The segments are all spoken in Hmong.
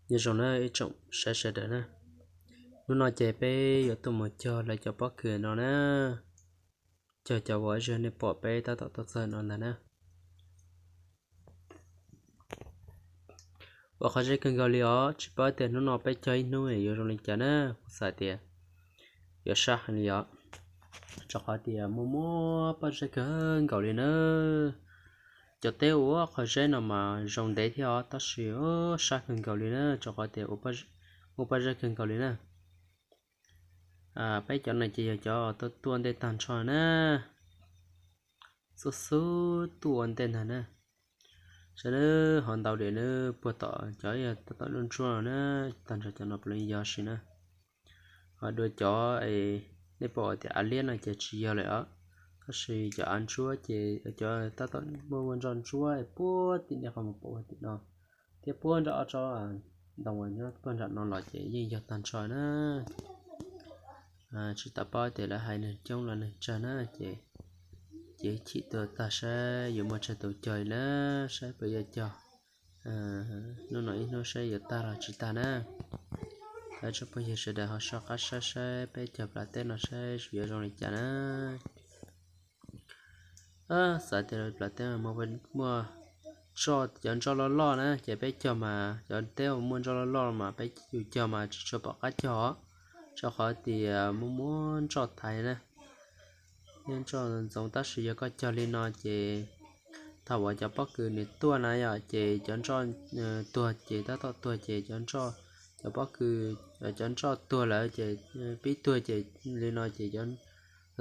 Nyob zoo na ib tsoom saib sawv daws na, hnub no ces peb yuav tuaj mus cog lawv cov pob kws no na, cog cov uas ib zaug nej pom peb tab tom tuaj txog no ntag na. Ua qhov zeb kawg nkaus li os, tsis paub tias hnub no peb cog ib hnub yuav zoo li cas na, kuv xav tias yuav sab heev li os, rau qhov tias muaj muaj pob zeb kawg nkaus li na. Cov teb ua qhov zeb no mas zoo ntev thiab os, tab sis sab kawg nkaus li na, rau qhov tias muaj pob zeb kawg nkaus li na. Peb cov no ces yog cov tuaj tuaj ntej tag nrho na, xub xub tuaj ua ntej ntag na. Saib na, ho ntau diam na, puag tom cov yog tab tom luaj ntsuab no na, tag nrho cov no puav leej yog si na. Ho dua cov nej pom tias av liab no ces tsis yog lawm os, tab sis cov av ntsuab ces cov tab tom muaj muaj nroj ntsuab puag tim nej qhov mus pom ua tim no, thiab puag nroj ob tsob ntoo uas nyob puag nram no los ces yeej yog tag nrho na. Tsis tau paub tias lawv hais neeg coob los neeg tsawg na, ces ces chim tuaj tag saib yuav muaj tsawg tus cog li na, saib puas yuav cog hnub no ib hnub saib yuav tag los tsis tag na. Thov tsoom phooj ywg sawv daws ho soj qab saib saib peb cog plas teb no saib yuav zoo li cas na. Xav tias plas teb muaj cov nroj loj loj na, ces peb cog mas cov teb uas muaj nroj loj loj mas peb yus cog mas tsis tshua pom qab cog os, rau qhov tias muaj muaj nroj thaiv na, thiab nroj ntxoov. Tab sis yog koj cog li no ces thaum uas cov pob kws nws tuaj na yom, ces cov nroj tuag ces tab tom tuag ces cov nroj, cov pob kws, cov nroj tuag lawm ces pib tuag ces li no ces thaum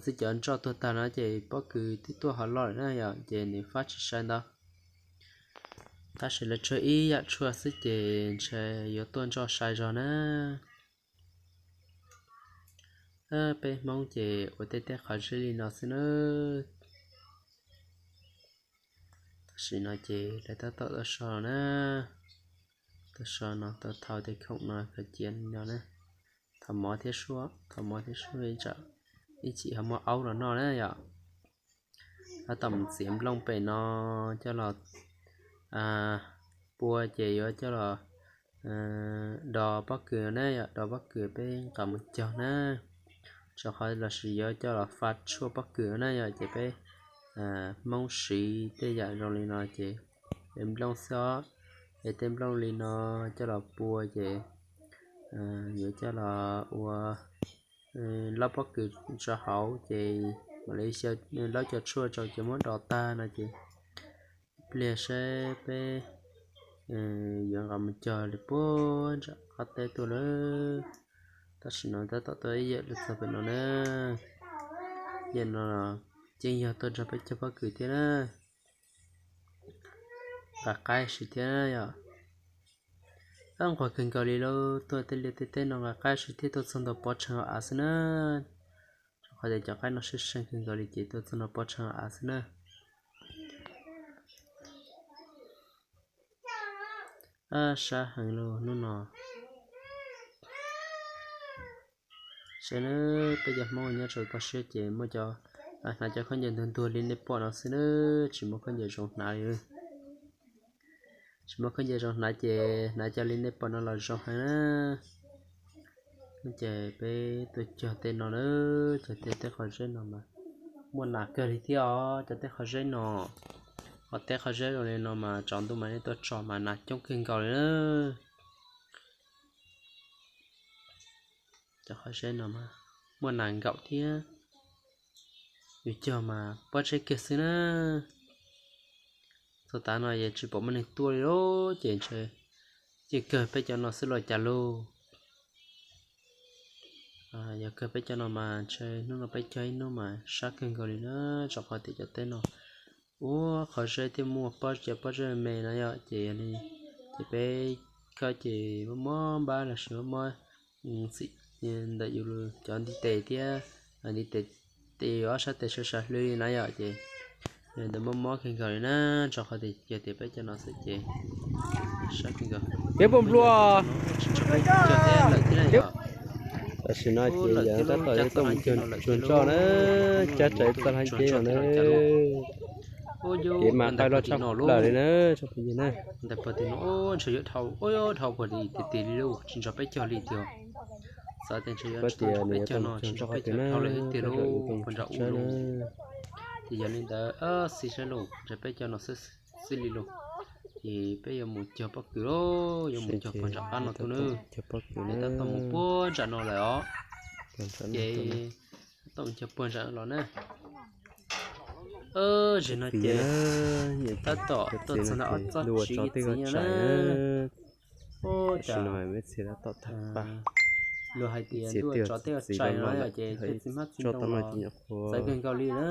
twg cov nroj tuag tag no ces pob kws twb tuaj ho loj lawm na yom, ces nws fab tsis sai ntau. Tab sis lawv tshuab ib yam tshuaj xwb ces ntshe yuav tuaj nroj sai zog na. Peb Hmoob ces ua tej teb qhov zeb li no xwb na. Tam sim no ces lawv tab tom tuaj so na, tuaj so no tuaj thau tej khoom no kom cia no na. Thau mov thiab suab, thau mov thiab suab ib tsam ib chim ho muab aub los noj na yom. Tab tom mus txiav nplooj pem no coj los pua ces yuav coj los do pob kws na yom, do pob kws peb nqa mus cog na, rau qhov lossis yuav coj los fa tshuaj pob kws na yom, ces peb Hmoob siv tej yam zoo li no ces es nplooj xwb os, es tej nplooj li no coj los pua ces yuav coj los ua laub pob kws rau hauv ces mam li xyaw laub cov tshuaj rau ces muab do tag no ces ib pliag saib peb yuav nqa mus cog li puag nram qab teb tuaj lawm. Tam sim no tab tom tuaj ib yam li txog pem no na, yam no los yeej yog tuaj nrog peb cog pob kws thiab na, nqa qaib si thiab na yom. Ab nquag kawg nkaus li lauj, tuaj tej liaj tej teb no nqa qaib si thiab tuaj txog ntua pov tseg hauv av xwb na. Rau qhov tias cov qaib no seej seej kawg nkaus li ces tuaj txog ntua pov tseg hauv av xwb na. Ab sab heev lauj hnub no. Saib na, peb cov Hmoob nyob rau toj siab ces muaj cov hnav cov khaub ncaws ntuag ntuag li nej pom no xwb na, tsis muaj khaub ncaws zoo hnav li. Tsis muaj khaub ncaws zoo hnav ces hnav cov li nej pom no los zoo heev na. Ces peb tuaj cog tej no na, cog tej teb qhov zeb no mas muaj nas kawg li thiab os, cov teb qhov zeb no. Qhov teb qhov zeb zoo li no mas tsaus ntuj mas nej tuaj tsom mas nas coob kawg nkaus li na. Cov qhov zeb no mas muaj nas nkaum thiab, yus cog mas pob zeb kiag xwb na. Txog tav no yeej tsis pom muaj neeg tuaj li lauj, ces ntshe yeej kawg peb cov no xwb los cas lauj. Yog kawg peb cov no mas ntshe hnub no peb cog ib hnub mas sab kawg nkaus li na, rau qhov tias cov teb no ua qhov zeb thiab muaj pob, cov pob zeb me no yom, ces yog li ces peb khawb ces mob mob npab lossis mob mob xim ntawm yus cov ntiv tes thiab, ntiv tes, tes yus ob sab tes sawv sawv hlwb li na yom, ces ntawd mob mob kawg nkaus li na, rau qhov tias yog tias peb cov no xwb ces sab kawg nkaus. Peb puas nplua? Tam sim no ces yog tab tom yuav tuaj mus tsuag nroj na, cab tsawv txoj hla ceb no na. Kev mas nqaij loj tshaj plaws li na tsoom phooj ywg na. Ntawm pog tim no ntshe yuav dhau, dhau pog tim tiag li lauj, tsis nrog peb cog li tiag. Xav tias ntshe yuav nrog peb cog no tsis nrog peb cog dhau lawm tiag lauj, pog nram ub lauj. Ces yog li ntawd xij saib lauj, ntshe peb cog no xwb li lauj. Ces peb yuav mus cog pob kws lauj, yuav mus cog pog nram qab no tuaj na. Ces tab tom mus puag nram no lawm os. Ces tab tom mus cog puag nram no los na. Zim no ces tab tom tuaj txog nram ob tsob txiv txiv no na. Ub, cas luag hais tias ntuj tsov tej tsais no yom, ces tej txiv hmab txiv ntoo los txawv kawg nkaus li na.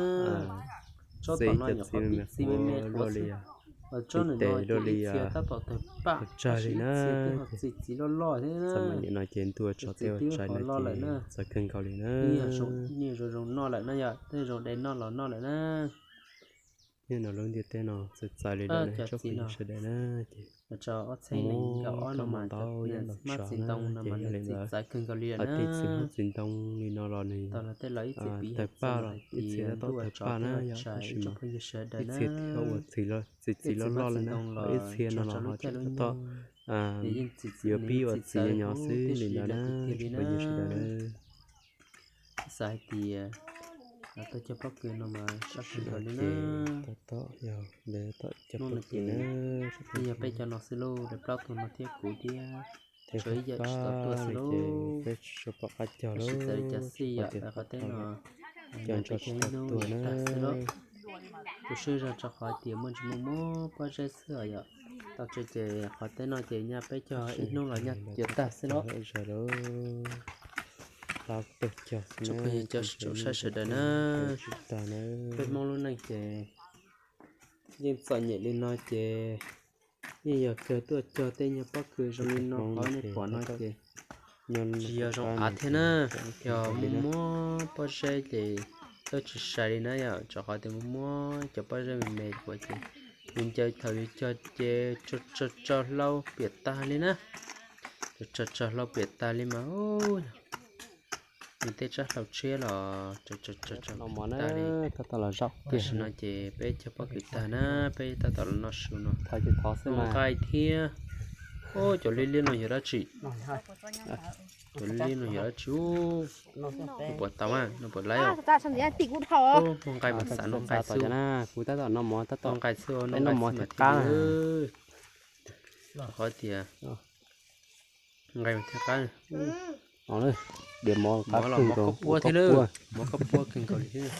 Tsob tom no nyuam qhuav tib txiv me me qhuav xwb, tsob ntawm no ces ib txhia tab tom tawg paj, tab sis ib txhia twb ho txi txiv loj loj thiab na. Ces ntuj tsov tej tsais no ces txawv kawg nkaus li na. Niaj zoo zoo noj lawm na yom, tej zoo de noj los noj lawm na. Niaj no lub ntiaj teb no txawv txawv li lawm na tsoom phooj ywg sawv daws na. Ces ob txheeb nees nkaum ob no mas cov hmab txiv ntoo no mas nws txi txawv kawg nkaus li lawm na. Tej txiv hmab txiv ntoo li no los nws tawg paj los ib txhia tab tom tawg paj na yom, tab sis mas ib txhia thiaj ua txi txiv loj loj li na, ib txhia no los ho tseem tab tom yuav pib ua txiv nyob xwb li ntawd na tsoom phooj ywg sawv daws na. Xav hais tias tuaj cog pob kws no mas sab sab nkaus li na. Tab tom yog lawv tab tom cog pob kws na. Yog peb cov no xwb lauj, lawv plaub tug no thiab kuv thiab, tshuav ib yam tsis tau tuaj xwb lauj. Peb tsis tshua pom qab cog lauj, txawm li cas xij yom, qhov teb no cog ntshe tsis tau tuaj na. Kuv swb zog rau qhov tias muaj ntsis muaj muab pob zeb xwb os yom. Tau tsev ces qhov teb no ces nyaj peb cog ib hnub los nyaj yuav tag xwb lauj. Tsoom phooj ywg cov saib sawv daws na, peb Hmoob lub neej ces yeej txom nyem li no ces yeej yog kawg tuaj cog tej nyuag pob kws zoo li no qhov nej pom no ces tsis yog zoo av thiab na, yog muab pob zeb ces twb tsis sai li na yom, rau qhov tias muab muab cov pob zeb me me ua ces yus ncaws thaum yus cog ces tsaug hlau piam tag li na, tsaug hlau piam tag li mas yus tej tsab hlau tshiab los tsaug tag li. Tam sim no ces peb cog pob kws tag na, peb tab tom los noj su no. Noj nqaij thiab. Ub, cov liab liab no yog dab tsi? Cov liab liab no yog dab tsi? Noj puas tau, noj puas laib? Noj nqaij mas xav noj nqaij xwb. Kuv tab tom noj mov, tab tom noj nqaij xwb mas thiaj li. Qhov tias nqaij mas thiaj qab. Diav mov qab los mov koj puab thiab na, mov koj puab kawg nkaus li thiab.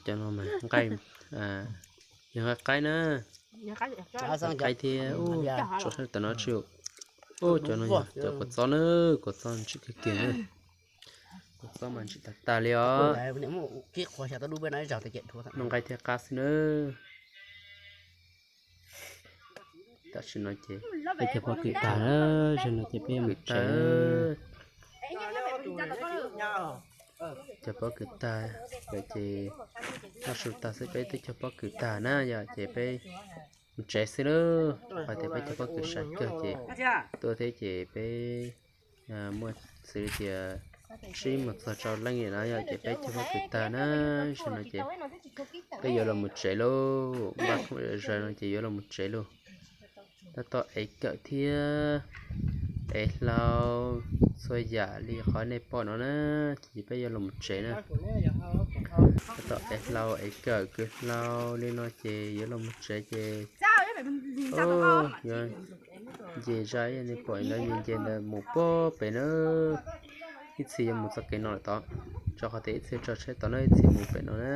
Cov no mas nqaij, yog nqaij qaib na. Nqaij qaib thiab. Ub, tso saib tom no tsis. Ub, cov no yog cov kua txob na, kua txob ntsim kawg kiag na. Kua txob mas ntsim tag tag li os. Noj nqaij thiaj qab xwb na. Tam sim no ces peb cog pob kws tag, zaum no ces peb mus tsev. Cog pob kws tag, ces noj su tag xwb peb twb cog pob kws tag na yom, ces peb mus tsev xwb lauj. Qhov tias peb cog pob kws sai kawg ces tuaj thiab ces peb muaj xws li tias sib mus txog rau leej na yom, ces peb cog pob kws tag na, zaum no ces peb yuav los mus tsev lauj. Npaj khoom zom zaws no ces yuav los mus tsev lauj. Tab tom ev kawm thiab ev hlau txhua yam li qhov nej pom no na, ces peb yuav los mus tsev na. Tab tom ev hlau ev kawm kwv hlau li no ces yuav los mus tsev ces yuav nce zaj nej pom ntawd nce nce ntawd mus puag pem na. Ib txhia yuav mus txoj kev no lawm tod, rau qhov tias ib txhia tso tsheb tod na, ib txhia mus pem no na.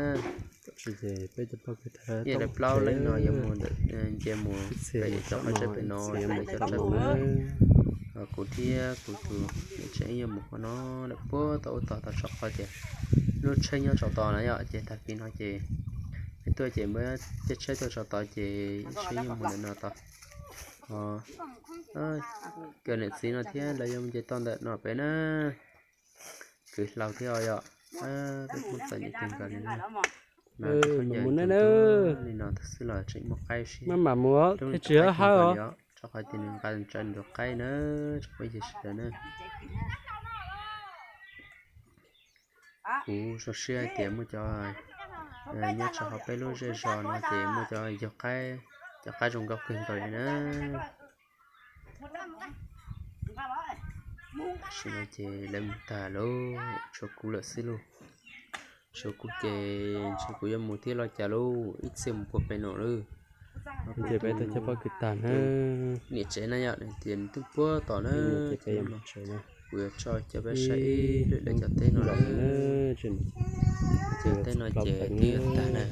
Peb cov pog kwv tij, peb plaub leeg no yuav mus ntawm, nce mus pem cov qhov tsev pem no, pem cov tsev pem no. Kuv thiab kuv tus niam tsev yuav mus qhov no lawm puag tom ub tod, rau qhov tias lub tsheb nyob rau tod na yom, ces tag kis no ces peb tuaj ces muab caij tsheb tuaj rau tod ces ib sij yuav mus ntawm no tod. Cov niam txiv no thiab lawv yuav mus nce toj ntawm no pem na. Kwv hlau thiab os yom. Peb Hmoob txom nyem kawg nkaus li na. Mus na, li no xwb los tseem muaj qaib si. Maj mam mus, thiaj tsis hawb os. Rau qhov tias nws nqa tsaws nws tus qaib na, tsoom phooj ywg sawv daws na. Kuv zoo siab hais tias muaj cov Nyob rau hauv peb lub zej zos no ces muaj cov yog qaib, cov qaib zoo nkauj kawg nkaus li na. Tam sim no ces lawv mus tag lauj, tshuav kuv lawm xwb lauj. Tshuav kuv ces ntshe kuv yuav mus thiab los cas lauj, ib txhia mus puag pem no lauj. Ces peb tuaj cog pob kws tag na. Niam tsev na yom, nws tias nws twb puag tom na. Kuv yuav tso cov peb saib ib lwm lawv cov teb no na. Cov teb no ces twb yuav tag na.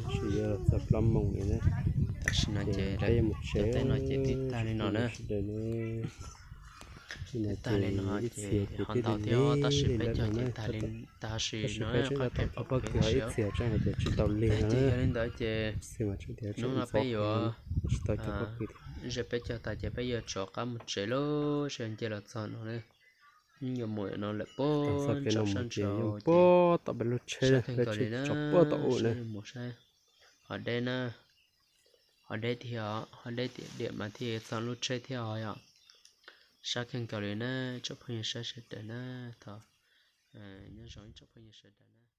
Tam sim no ces cov teb no ces twb tag li no na. Twb tag li no ces ho ntau thiab, tab sis peb cog ces tag li, tag sim no qab phem pob kws ib txhia tseem hais tias tsis tau lig no. Ces yog li ntawd ces hnub no peb yuav, ze peb cog tas ces peb yuav rov qab mus tsev lauj, seb nce los txog no na. Nyuam mus no lawm puag nram sab nraud ces puag tom peb lub tsheb, peb tsheb tso puag tom u na. Ho deb na, ho deb thiab, ho deb tiam diam mas thiaj txog lub tsheb thiab os yom. Sab kheej nkaus li na, tsoom phooj ywg sawv daws na, thov nyob zoo ib tsoom phooj ywg sawv daws na.